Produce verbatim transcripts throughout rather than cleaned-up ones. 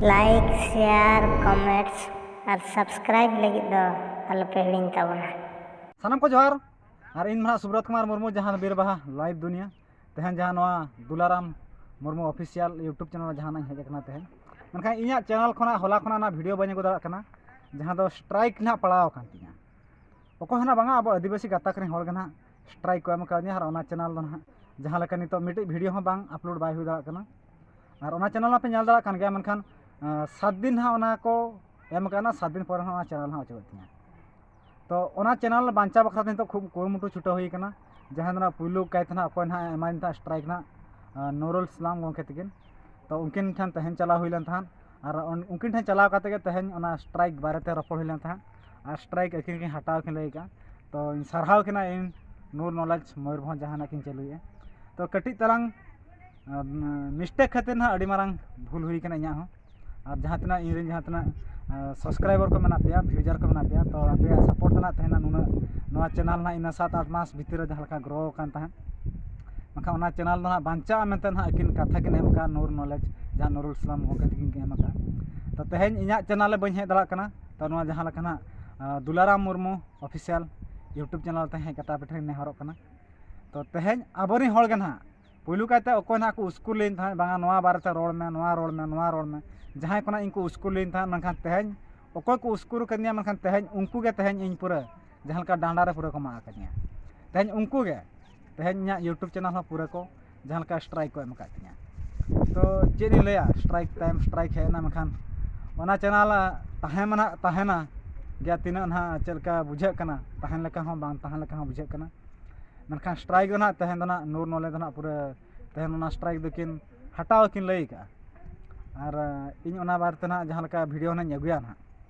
Like, share, comments ᱟᱨ subscribe ᱞᱟᱹᱜᱤᱫ ᱫᱚ ᱟᱞᱚᱯᱮ ᱦᱤᱲᱤᱧ ᱛᱟᱵᱚᱱᱟ᱾ ᱥᱟᱱᱟᱢ ᱠᱚ ᱡᱚᱦᱟᱨ᱾ ᱟᱨ ᱤᱧ ᱢᱟ ᱥᱩᱵᱨᱚᱛ ᱠᱩᱢᱟᱨ ᱢᱩᱨᱢᱩ, ᱡᱟᱦᱟᱸ ᱵᱤᱨ ᱵᱟᱦᱟ live ᱫᱩᱱᱤᱭᱟᱹ, ᱛᱮᱦᱮᱧ ᱡᱟᱦᱟᱸ ᱱᱚᱣᱟ Dularam Murmu official YouTube channel ᱡᱟᱦᱟᱸ ᱤᱧ ᱦᱮᱡ ᱟᱠᱟᱱᱟ ᱛᱮᱦᱮᱧ, ᱢᱮᱱᱠᱷᱟᱱ ᱤᱧᱟᱹᱜ channel ᱠᱷᱚᱱᱟᱜ ᱦᱚᱞᱟ ᱠᱷᱚᱱᱟᱜ ᱚᱱᱟ video ᱵᱟᱹᱧ ᱟᱹᱜᱩ ᱫᱟᱲᱮᱭᱟᱜ ᱠᱟᱱᱟ, ᱡᱟᱦᱟᱸ ᱫᱚ strike ᱱᱟᱦᱟᱜ ᱯᱟᱲᱟᱣ ᱟᱠᱟᱱ ᱛᱤᱧᱟᱹ᱾ ᱚᱠᱚᱭ ᱦᱚᱸ ᱱᱟᱜ ᱵᱟᱝᱟ, ᱟᱵᱚ ᱟᱹᱫᱤᱵᱟᱹᱥᱤ ᱜᱟᱛᱟᱠ ᱨᱮᱱ ᱦᱚᱲ ᱜᱮ ᱱᱟᱦᱟᱜ strike ᱠᱚ ᱮᱢ ᱟᱠᱟᱫᱤᱧᱟ᱾ ᱟᱨ ᱚᱱᱟ channel ᱫᱚ ᱱᱟᱦᱟᱜ ᱡᱟᱦᱟᱸ ᱞᱮᱠᱟ ᱱᱤᱛᱚᱜ ᱢᱤᱫᱴᱤᱡ video ᱦᱚᱸ ᱵᱟᱝ upload ᱵᱟᱭ ᱦᱩᱭ ᱫᱟᱲᱮᱭᱟᱜ ᱠᱟᱱᱟ᱾ ᱟᱨ ᱚᱱᱟ channel ᱢᱟᱯᱮ ᱧᱮᱞ ᱫᱟᱲᱮᱭᱟᱜ ᱠᱟᱱ ᱜᱮᱭᱟ, ᱢᱮᱱᱠᱷᱟᱱ ᱟᱸ, ᱥᱟᱛ ᱫᱤᱱ ᱱᱟᱦᱟᱜ ᱚᱱᱟ ᱠᱚ ᱮᱢ ᱟᱠᱟᱱᱟ, ᱥᱟᱛ ᱫᱤᱱ ᱯᱚᱨᱮ ᱱᱟᱦᱟᱜ ᱚᱱᱟ channel ᱱᱟᱦᱟᱜ ᱚᱪᱚᱜᱚᱜ ᱛᱤᱧᱟ᱾ ᱛᱚ ᱚᱱᱟ channel ᱵᱟᱧᱪᱟᱣ ᱵᱟᱠᱷᱨᱟ ᱛᱮ ᱱᱤᱛᱚᱜ ᱠᱷᱩᱵ ᱠᱩᱨᱩᱢᱩᱴᱩ ᱪᱷᱩᱴᱟᱹᱣ ᱦᱩᱭ ᱟᱠᱟᱱᱟ᱾ ᱡᱟᱦᱟᱸᱭ ᱫᱚ ᱱᱟᱦᱟᱜ ᱯᱩᱭᱞᱩ ᱠᱟᱭᱛᱮ ᱱᱟᱦᱟᱜ ᱚᱠᱚᱭ ᱱᱟᱦᱟᱜ ᱮᱢᱟᱭ ᱱᱟᱦᱟᱜ strike ᱱᱟᱦᱟᱜ, ᱟᱸ, ᱱᱩᱨᱩᱞ ᱤᱥᱞᱟᱢ ᱜᱚᱢᱠᱮ ᱛᱟᱹᱠᱤᱱ᱾ ᱛᱚ ᱩᱱᱠᱤᱱ ᱴᱷᱮᱱ ᱛᱮᱦᱮᱧ ᱪᱟᱞᱟᱣ ᱦᱩᱭ ᱞᱮᱱ ᱛᱟᱦᱮᱸᱫ᱾ ᱟᱨ ᱩᱱ-, ᱩᱱᱠᱤᱱ ᱴᱷᱮᱱ ᱪᱟᱞᱟᱣ ᱠᱟᱛᱮ ᱜᱮ ᱛᱮᱦᱮᱧ ᱚᱱᱟ strike ᱵᱟᱨᱮᱛᱮ ᱨᱚᱯᱚᱲ ᱦᱩᱭ ᱞᱮᱱ ᱛᱟᱦᱮᱸᱫ᱾ ᱟᱨ strike ᱟᱹᱠᱤᱱ ᱠᱤᱱ ᱦᱟᱛᱟᱣ ᱠᱤᱱ ᱞᱟᱹᱭ ᱠᱟᱜᱼᱟ᱾ ᱛᱚ ᱤᱧ ᱥᱟᱨᱦᱟᱣ ᱠᱤᱱᱟ ᱤᱧ ᱱᱩᱨ ᱱᱚᱞᱮᱡᱽ ᱢᱚᱭᱩᱨᱵᱷᱚᱸᱡᱽ ᱡᱟᱦᱟᱱᱟᱜ ᱠᱤᱱ ᱪᱟᱹᱞᱩᱭᱮᱫᱼᱟ᱾ ᱛᱚ ᱠᱟᱹᱴᱤᱡ ᱛᱟᱞᱟᱝ, ᱟᱸ, mistake ᱠᱷᱟᱹᱛᱤᱨ ᱱᱟᱦᱟᱜ ᱟᱹᱰᱤ ᱢᱟᱨᱟᱝ ᱵᱷᱩᱞ ᱦᱩᱭ ᱠᱟᱱᱟ ᱤᱧᱟᱹᱜ ᱦᱚᱸ᱾ ᱟᱨ ᱡᱟᱦᱟᱸ ᱛᱤᱱᱟᱹᱜ ᱤᱧᱨᱮᱱ ᱡᱟᱦᱟᱸ ᱛᱤᱱᱟᱹᱜ, ᱟᱸ, subscriber ᱠᱚ ᱢᱮᱱᱟᱜ ᱯᱮᱭᱟ, viewer ᱠᱚ ᱢᱮᱱᱟᱜ ᱯᱮᱭᱟ, ᱛᱚ ᱟᱯᱮᱭᱟᱜ support ᱛᱮ ᱱᱟᱦᱟᱜ ᱛᱮᱦᱮᱧ ᱱᱩᱱᱟᱹᱜ ᱱᱚᱣᱟ channel ᱱᱟᱦᱟᱜ ᱤᱱᱟᱹ ᱥᱟᱛ ᱟᱴ ᱢᱟᱥ ᱵᱷᱤᱛᱤᱨ ᱨᱮ ᱡᱟᱦᱟᱸ ᱞᱮᱠᱟ grow ᱟᱠᱟᱱ ᱛᱟᱦᱮᱸᱫ, ᱢᱮᱱᱠᱷᱟᱱ ᱚᱱᱟ channel ᱫᱚ ᱱᱟᱦᱟᱜ ᱵᱟᱧᱪᱟᱜᱼᱟ ᱢᱮᱱᱛᱮ ᱱᱟᱦᱟᱜ ᱟᱹᱠᱤᱱ ᱠᱟᱛᱷᱟ ᱠᱤᱱ ᱮᱢ ᱟᱠᱟᱫᱼᱟ, ᱱᱩᱨ ᱱᱚᱞᱮᱡᱽ, ᱡᱟᱦᱟᱸ ᱱᱩᱨᱩᱞ ᱤᱥᱞᱟᱢ ᱜᱚᱢᱠᱮ ᱛᱟᱹᱠᱤᱱ ᱠᱤᱱ ᱮᱢ ᱟᱠᱟᱫᱼᱟ᱾ ᱛᱚ ᱛᱮᱦᱮᱧ ᱤᱧᱟᱹᱜ channel ᱨᱮ ᱵᱟᱹᱧ ᱦᱮᱡ ᱫᱟᱲᱮᱭᱟᱜ ᱠᱟᱱᱟ᱾ ᱛᱚ ᱱᱚᱣᱟ ᱡᱟᱦᱟᱸ ᱞᱮᱠᱟ ᱱᱟᱦᱟᱜ, ᱟᱸ, Dularam Murmu official YouTube channel ᱛᱮ ᱦᱮᱡ ᱠᱟᱛᱮ ᱟᱯᱮ ᱴᱷᱮᱱ ᱱᱮᱦᱚᱨᱚᱜ ᱠᱟᱱᱟ᱾ ᱛᱚ ᱛᱮᱦᱮᱧ ᱟᱵᱚᱨᱮᱱ ᱦᱚᱲ ᱜᱮ ᱱᱟᱦᱟᱜ ᱯᱩᱭᱞᱩ ᱠᱟᱭᱛᱮ ᱚᱠᱚᱭ ᱱᱟᱦᱟᱜ ᱠᱚ ᱩᱥᱠᱩᱨ ᱞᱤᱧ ᱛᱟᱦᱮᱸᱫ, ᱵᱟᱝᱟ ᱱᱚᱣᱟ ᱵᱟᱨᱮᱛᱮ ᱨᱚᱲ ᱢᱮ, ᱱᱚᱣᱟ ᱨᱚᱲ ᱢᱮ, ᱱᱚᱣᱟ ᱨᱚᱲ ᱢᱮ, ᱡᱟᱦᱟᱸᱭ ᱠᱷᱚᱱᱟᱜ ᱤᱧ ᱠᱚ ᱩᱥᱠᱩᱨ ᱞᱤᱧ ᱛᱟᱦᱮᱸᱫ, ᱢᱮᱱᱠᱷᱟᱱ ᱛᱮᱦᱮᱧ ᱚᱠᱚᱭ ᱠᱚ ᱩᱥᱠᱩᱨ ᱠᱟᱫᱤᱧᱟ, ᱢᱮᱱᱠᱷᱟᱱ ᱛᱮᱦᱮᱧ ᱩᱱᱠᱩ ᱜᱮ ᱛᱮᱦᱮᱧ ᱤᱧ ᱯᱩᱨᱟᱹ ᱡᱟᱦᱟᱸ ᱞᱮᱠᱟ ᱰᱟᱸᱰᱟ ᱨᱮ ᱯᱩᱨᱟᱹ ᱠᱚ ᱢᱟᱜ ᱟᱠᱟᱫᱤᱧᱟ᱾ ᱛᱮᱦᱮᱧ ᱩᱱᱠᱩ ᱜᱮ ᱛᱮᱦᱮᱧ ᱤᱧᱟᱹᱜ YouTube channel ᱦᱚᱸ ᱯᱩᱨᱟᱹ ᱠᱚ ᱡᱟᱦᱟᱸ ᱞᱮᱠᱟ strike ᱠᱚ ᱮᱢ ᱟᱠᱟᱫ ᱛᱤᱧᱟ᱾ ᱛᱚ ᱪᱮᱫ ᱤᱧ ᱞᱟᱹᱭᱟ, strike ᱛᱟᱭᱚᱢ strike ᱦᱮᱡ ᱮᱱᱟ, ᱢᱮᱱᱠᱷᱟᱱ ᱚᱱᱟ channel ᱛᱟᱦᱮᱸ ᱢᱟ ᱱᱟᱦᱟᱜ ᱛᱟᱦᱮᱱᱟ ᱜᱮᱭᱟ, ᱛᱤᱱᱟᱹᱜ ᱱᱟᱦᱟᱜ ᱪᱮᱫ ᱞᱮᱠᱟ ᱵᱩᱡᱷᱟᱹᱜ ᱠᱟᱱᱟ, ᱛᱟᱦᱮᱱ ᱞᱮᱠᱟ ᱦᱚᱸ ᱵᱟᱝ ᱛᱟᱦᱮᱱ ᱞᱮᱠᱟ ᱦᱚᱸ ᱵᱩᱡᱷᱟᱹᱜ ᱠᱟᱱᱟ᱾ ᱢᱮᱱᱠᱷᱟᱱ strike ᱫᱚ ᱱᱟᱦᱟᱜ ᱛᱮᱦᱮᱧ ᱫᱚ ᱱᱟᱦᱟᱜ ᱱᱩᱨ ᱱᱚᱞᱮ ᱫᱚ ᱱᱟᱦᱟᱜ ᱯᱩᱨᱟᱹ ᱛᱮᱦᱮᱧ ᱚᱱᱟ strike ᱫᱚᱠᱤᱱ ᱦᱟᱴᱟᱣ ᱠᱤᱱ ᱞᱟᱹᱭ ᱠᱟᱜᱼᱟ᱾ ᱟᱨ ᱤᱧ ᱚᱱᱟ ᱵᱟᱨᱮᱛᱮ ᱱᱟᱦᱟᱜ ᱡᱟᱦᱟᱸ ᱞᱮᱠᱟ video ᱱᱟᱦᱟᱜ ᱤᱧ ᱟᱹᱜᱩᱭᱟ ᱱᱟᱦᱟᱜ᱾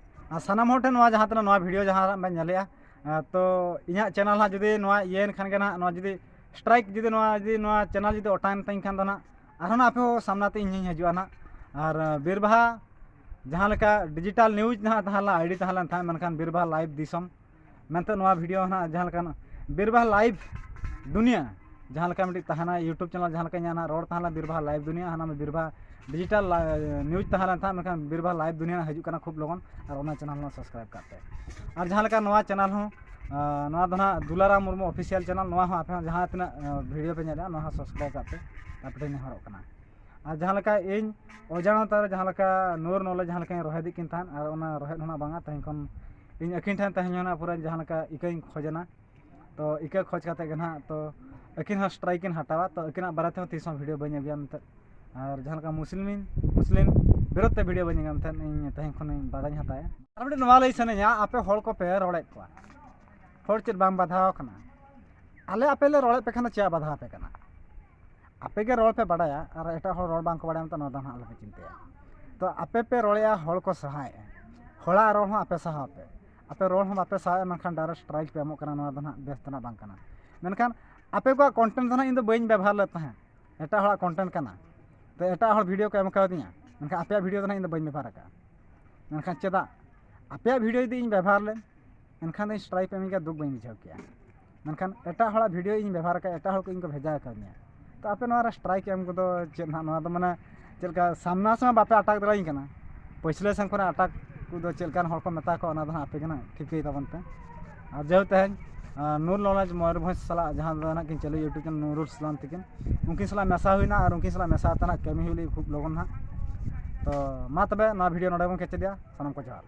ᱟᱨ ᱥᱟᱱᱟᱢ ᱦᱚᱲ ᱴᱷᱮᱱ ᱱᱚᱣᱟ ᱡᱟᱦᱟᱸ ᱛᱤᱱᱟᱹᱜ ᱱᱚᱣᱟ video ᱡᱟᱦᱟᱸ ᱵᱮᱱ ᱧᱮᱞᱮᱜᱼᱟ, ᱟᱨ ᱛᱚ ᱤᱧᱟᱹᱜ channel ᱦᱟᱸᱜ ᱡᱩᱫᱤ ᱱᱚᱣᱟ ᱤᱭᱟᱹᱭᱮᱱ ᱠᱷᱟᱱ ᱜᱮ ᱱᱟᱦᱟᱜ, ᱱᱚᱣᱟ ᱡᱩᱫᱤ strike ᱡᱩᱫᱤ ᱱᱚᱣᱟ ᱡᱩᱫᱤ ᱱᱚᱣᱟ channel ᱡᱩᱫᱤ ᱚᱴᱟᱝ ᱛᱤᱧ ᱠᱷᱟᱱ ᱫᱚ ᱱᱟᱦᱟᱜ ᱟᱨᱦᱚᱸ ᱱᱟᱦᱟᱜ ᱟᱯᱮ ᱦᱚᱸ ᱥᱟᱢᱱᱟ ᱛᱮ ᱤᱧ ᱦᱚᱸᱧ ᱦᱤᱡᱩᱜᱼᱟ ᱱᱟᱦᱟᱜ᱾ ᱟᱨ ᱵᱤᱨᱵᱟᱦᱟ ᱡᱟᱦᱟᱸ ᱞᱮᱠᱟ digital news ᱱᱟᱦᱟᱜ ᱛᱟᱦᱮᱸ ᱞᱮᱱᱟ, ID ᱛᱟᱦᱮᱸ ᱞᱮᱱ ᱛᱟᱦᱮᱸᱫ, ᱢᱮᱱᱠᱷᱟᱱ ᱵᱤᱨᱵᱟᱦᱟ live ᱫᱤᱥᱚᱢ ᱢᱮᱱᱛᱮ ᱱᱚᱣᱟ video ᱱᱟᱦᱟᱜ ᱡᱟᱦᱟᱸ ᱞᱮᱠᱟ ᱵᱤᱨᱵᱟᱦᱟ live ᱫᱩᱱᱤᱭᱟᱹ ᱡᱟᱦᱟᱸ ᱞᱮᱠᱟ ᱢᱤᱫᱴᱤᱡ ᱛᱟᱦᱮᱱᱟ YouTube channel, ᱡᱟᱦᱟᱸ ᱞᱮᱠᱟ ᱤᱧᱟᱹᱜ ᱱᱟᱦᱟᱜ ᱨᱚᱲ ᱛᱟᱦᱮᱸ ᱞᱮᱱᱟ ᱵᱤᱨᱵᱟᱦᱟ live ᱫᱩᱱᱤᱭᱟᱹ, ᱦᱟᱱᱟ ᱵᱤᱨᱵᱟᱦᱟ ᱰᱤᱡᱤᱴᱟᱞ ᱱᱤᱭᱩᱡᱽ ᱛᱟᱦᱮᱸ ᱞᱮᱱ ᱛᱟᱦᱮᱸᱫ, ᱢᱮᱱᱠᱷᱟᱱ ᱵᱤᱨᱵᱟᱦᱟ ᱞᱟᱭᱤᱵᱷ ᱫᱩᱱᱤᱭᱟᱹ ᱦᱤᱡᱩᱜ ᱠᱟᱱᱟ ᱠᱷᱩᱵ ᱞᱚᱜᱚᱱ, ᱟᱨ ᱚᱱᱟ ᱪᱮᱱᱮᱞ ᱦᱚᱸ ᱥᱟᱵᱥᱠᱨᱟᱭᱤᱵ ᱠᱟᱜ ᱯᱮ᱾ ᱟᱨ ᱡᱟᱦᱟᱸ ᱞᱮᱠᱟ ᱱᱚᱣᱟ ᱪᱮᱱᱮᱞ ᱦᱚᱸ, ᱟᱸ, ᱱᱚᱣᱟ ᱫᱚ ᱱᱟᱦᱟᱜ ᱫᱩᱞᱟᱨᱟᱢ ᱢᱩᱨᱢᱩ ᱚᱯᱷᱤᱥᱤᱭᱟᱞ ᱪᱮᱱᱮᱞ, ᱱᱚᱣᱟ ᱦᱚᱸ ᱟᱯᱮ ᱦᱚᱸ ᱡᱟᱦᱟᱸ ᱛᱤᱱᱟᱹᱜ, ᱟᱸ, ᱵᱷᱤᱰᱤᱭᱳ ᱯᱮ ᱧᱮᱞᱮᱫᱼᱟ, ᱱᱚᱣᱟ ᱦᱚᱸ ᱥᱟᱵᱥᱠᱨᱟᱭᱤᱵ ᱠᱟᱜ ᱯᱮ, ᱟᱯᱮ ᱴᱷᱮᱱ ᱱᱮᱦᱚᱨᱚᱜ ᱠᱟᱱᱟ᱾ ᱟᱨ ᱡᱟᱦᱟᱸ ᱞᱮᱠᱟ ᱤᱧ ᱚᱡᱟᱱᱛᱟ ᱨᱮ ᱡᱟᱦᱟᱸ ᱞᱮᱠᱟ ᱱᱩᱨ ᱱᱚᱞᱮᱡᱽ ᱡᱟᱦᱟᱸ ᱞᱮᱠᱟᱧ ᱨᱚᱦᱚᱭ ᱤᱫᱤᱜ ᱠᱟᱱ ᱛᱟᱦᱮᱸᱫ, ᱟᱨ ᱚᱱᱟ ᱨᱚᱦᱮᱫ ᱦᱚᱸ ᱱᱟᱜ ᱵᱟᱝᱟ, ᱛᱮᱦᱮᱧ ᱠᱷᱚᱱ ᱤᱧ ᱟᱹᱠᱤᱱ ᱴᱷᱮᱱ ᱛᱮᱦᱮᱧ ᱦᱚᱸ ᱱᱟᱜ ᱯᱩᱨᱟᱹ ᱡᱟᱦᱟᱸ ᱞᱮᱠᱟ ᱤᱠᱟᱹᱧ ᱠᱷᱚᱡᱮᱱᱟ, ᱛᱚ ᱤᱠᱟᱹ ᱠᱷᱚᱡᱽ ᱠᱟᱛᱮ ᱜᱮ ᱱᱟᱦᱟᱜ ᱛᱚ ᱟᱹᱠᱤᱱ ᱦᱚᱸ ᱥᱴᱨᱟᱭᱤᱠ ᱠᱤᱱ ᱦᱟᱛᱟᱣᱟ᱾ ᱛᱚ ᱟᱹᱠᱤᱱᱟᱜ ᱵᱟᱨᱮ ᱛᱮᱦᱚᱸ ᱛᱤᱥ ᱦᱚᱸ ᱵᱷᱤᱰᱤᱭᱳ ᱵᱟᱹᱧ ᱟᱹᱜᱩᱭᱟ ᱢᱮᱱᱛᱮ᱾ ᱟᱨ ᱡᱟᱦᱟᱸ ᱞᱮᱠᱟ ᱢᱩᱥᱞᱤᱢ, ᱢᱩᱥᱞᱤᱢ ᱵᱤᱨᱳᱫᱷ ᱛᱮ ᱵᱷᱤᱰᱤᱭᱳ ᱵᱟᱹᱧ ᱟᱹᱜᱩᱭᱟ ᱢᱮᱱᱛᱮ ᱤᱧ ᱛᱮᱦᱮᱧ ᱠᱷᱚᱱᱤᱧ ᱵᱟᱫᱷᱟᱧ ᱦᱟᱛᱟᱣᱟ᱾ ᱟᱨ ᱢᱤᱫᱴᱮᱱ ᱱᱚᱣᱟ ᱞᱟᱹᱭ ᱥᱟᱱᱟᱧᱟ, ᱟᱯᱮ ᱦᱚᱲ ᱠᱚᱯᱮ ᱨᱚᱲᱮᱫ ᱠᱚᱣᱟ, ᱦᱚᱲ ᱪᱮᱫ ᱵᱟᱝ ᱵᱟᱫᱷᱟᱣ ᱠᱟᱱᱟ? ᱟᱞᱮ ᱟᱯᱮ ᱞᱮ ᱨᱚᱲᱮᱫ ᱯᱮ ᱠᱷᱟᱱ ᱫᱚ ᱪᱮᱫ ᱵᱟᱫᱷᱟ ᱟᱯᱮ ᱠᱟᱱᱟ? ᱟᱯᱮ ᱜᱮ ᱨᱚᱲ ᱯᱮ ᱵᱟᱲᱟᱭᱟ ᱟᱨ ᱮᱴᱟᱜ ᱦᱚᱲ ᱨᱚᱲ ᱵᱟᱝ ᱠᱚ ᱵᱟᱲᱟᱭᱟ ᱢᱮᱱᱛᱮ, ᱱᱚᱣᱟ ᱫᱚ ᱱᱟᱦᱟᱜ ᱟᱞᱚᱯᱮ ᱪᱤᱱᱛᱟᱹᱭᱟ᱾ ᱛᱚ ᱟᱯᱮ ᱯᱮ ᱨᱚᱲᱮᱫᱼᱟ, ᱦᱚᱲ ᱠᱚ ᱥᱟᱦᱟᱣᱮᱫᱼᱟ, ᱦᱚᱲᱟᱜ ᱨᱚᱲ ᱦᱚᱸ ᱟᱯᱮ ᱥᱟᱦᱟᱣ ᱯᱮ᱾ ᱟᱯᱮ ᱨᱚᱲ ᱦᱚᱸ ᱵᱟᱯᱮ ᱥᱟᱦᱟᱣᱮᱫᱼᱟ, ᱢᱮᱱᱠᱷᱟᱱ ᱰᱟᱭᱨᱮᱠᱴ ᱥᱴᱨᱟᱭᱤᱠ ᱯᱮ ᱮᱢᱚᱜ ᱠᱟᱱᱟ, ᱱᱚᱣᱟ ᱫᱚ ᱱᱟᱦᱟᱜ ᱵᱮᱥ ᱫᱚ ᱱᱟᱦᱟᱜ ᱵᱟᱝ ᱠᱟᱱᱟ᱾ ᱢᱮᱱᱠᱷᱟᱱ ᱟᱯᱮ ᱠᱚᱣᱟᱜ ᱠᱚᱱᱴᱮᱱᱴ ᱫᱚ ᱱᱟᱦᱟᱜ ᱤᱧ ᱫᱚ ᱵᱟᱹᱧ ᱵᱮᱵᱚᱦᱟᱨ ᱞᱮᱫ ᱛᱟᱦᱮᱸᱫ, ᱮᱴᱟᱜ ᱦᱚᱲᱟᱜ ᱠᱚᱱᱴᱮᱱᱴ ᱠᱟᱱᱟ᱾ ᱛᱚ ᱮᱴᱟᱜ ᱦᱚᱲ ᱵᱷᱤᱰᱤᱭᱳ ᱠᱚ ᱮᱢ ᱠᱟᱣᱫᱤᱧᱟ, ᱢᱮᱱᱠᱷᱟᱱ ᱟᱯᱮᱭᱟᱜ ᱵᱷᱤᱰᱤᱭᱳ ᱫᱚ ᱱᱟᱦᱟᱜ ᱤᱧ ᱫᱚ ᱵᱟᱹᱧ ᱵᱮᱵᱚᱦᱟᱨ ᱟᱠᱟᱫᱼᱟ᱾ ᱢᱮᱱᱠᱷᱟᱱ ᱪᱮᱫᱟᱜ? ᱟᱯᱮᱭᱟᱜ ᱵᱷᱤᱰᱤᱭᱳ ᱡᱩᱫᱤ ᱤᱧ ᱵᱮᱵᱚᱦᱟᱨ ᱞᱮᱫ, ᱮᱱᱠᱷᱟᱱ ᱫᱚ ᱤᱧ ᱥᱴᱨᱟᱭᱤᱠ ᱯᱮ ᱮᱢᱤᱧ ᱠᱷᱟᱱ ᱫᱩᱠ ᱵᱟᱹᱧ ᱵᱩᱡᱷᱟᱹᱣ ᱠᱮᱭᱟ᱾ ᱢᱮᱱᱠᱷᱟᱱ ᱮᱴᱟᱜ ᱦᱚᱲᱟᱜ ᱵᱷᱤᱰᱤᱭᱳ ᱤᱧ ᱵᱮᱵᱚᱦᱟᱨ ᱟᱠᱟᱫ, ᱮᱴᱟᱜ ᱦᱚᱲ ᱠᱚ ᱤᱧ ᱠᱚ ᱵᱷᱮᱡᱟ ᱟᱠᱟᱫᱤᱧᱟ᱾ ᱛᱚ ᱟᱯᱮ ᱱᱚᱣᱟ ᱨᱮ ᱥᱴᱨᱟᱭᱤᱠ ᱮᱢ ᱠᱚᱫᱚ ᱪᱮᱫ ᱱᱟᱦᱟᱜ? ᱱᱚᱣᱟ ᱫᱚ ᱢᱟᱱᱮ ᱪᱮᱫ ᱞᱮᱠᱟ ᱥᱟᱢᱱᱟ ᱥᱟᱢᱱᱟ ᱵᱟᱯᱮ ᱟᱴᱟᱠ ᱫᱟᱲᱮᱭᱟᱹᱧ ᱠᱟᱱᱟ, ᱯᱟᱹᱪᱷᱞᱟᱹ ᱥᱮᱱ ᱠᱷᱚᱱᱟᱜ ᱟᱴᱟᱠ ᱠᱚᱫᱚ ᱪᱮᱫ ᱞᱮᱠᱟᱱ ᱦᱚᱲ ᱠᱚ ᱢᱮᱛᱟ ᱠᱚᱣᱟ, ᱚᱱᱟ ᱫᱚ ᱱᱟᱦᱟᱜ ᱟᱯᱮ ᱜᱮ ᱱᱟᱦᱟᱜ ᱴᱷᱤᱠᱟᱹᱭ ᱛᱟᱵᱚᱱ ᱯᱮ᱾ ᱟᱨ ᱡᱮᱦᱮᱛᱩ ᱛᱮᱦᱮᱧ, ᱟᱸ, ᱱᱩᱨ ᱱᱚᱞᱮᱡᱽ ᱢᱚᱭᱩᱨᱵᱷᱚᱸᱡᱽ ᱥᱟᱞᱟᱜ ᱡᱟᱦᱟᱸ ᱫᱚ ᱱᱟᱦᱟᱜ ᱠᱤᱱ ᱪᱟᱹᱞᱩᱭᱟ YouTube ᱪᱮᱱᱮᱞ ᱱᱩᱨᱩᱞ ᱤᱥᱞᱟᱢ ᱛᱤᱠᱤᱱ, ᱩᱱᱠᱤᱱ ᱥᱟᱞᱟᱜ ᱢᱮᱥᱟ ᱦᱩᱭᱱᱟ ᱟᱨ ᱩᱱᱠᱤᱱ ᱥᱟᱞᱟᱜ ᱢᱮᱥᱟ ᱠᱟᱛᱮ ᱱᱟᱦᱟᱜ ᱠᱟᱹᱢᱤ ᱦᱩᱭ ᱞᱟᱹᱜᱤᱫ ᱠᱷᱩᱵ ᱞᱚᱜᱚᱱ ᱱᱟᱦᱟᱜ᱾ ᱛᱚ ᱢᱟ ᱛᱚᱵᱮ ᱱᱚᱣᱟ ᱵᱷᱤᱰᱤᱭᱳ ᱱᱚᱰᱮ ᱵᱚᱱ ᱠᱮᱪᱮᱫᱮᱜᱼᱟ᱾ ᱥᱟᱱᱟᱢ ᱠᱚ ᱡᱚᱦᱟᱨ᱾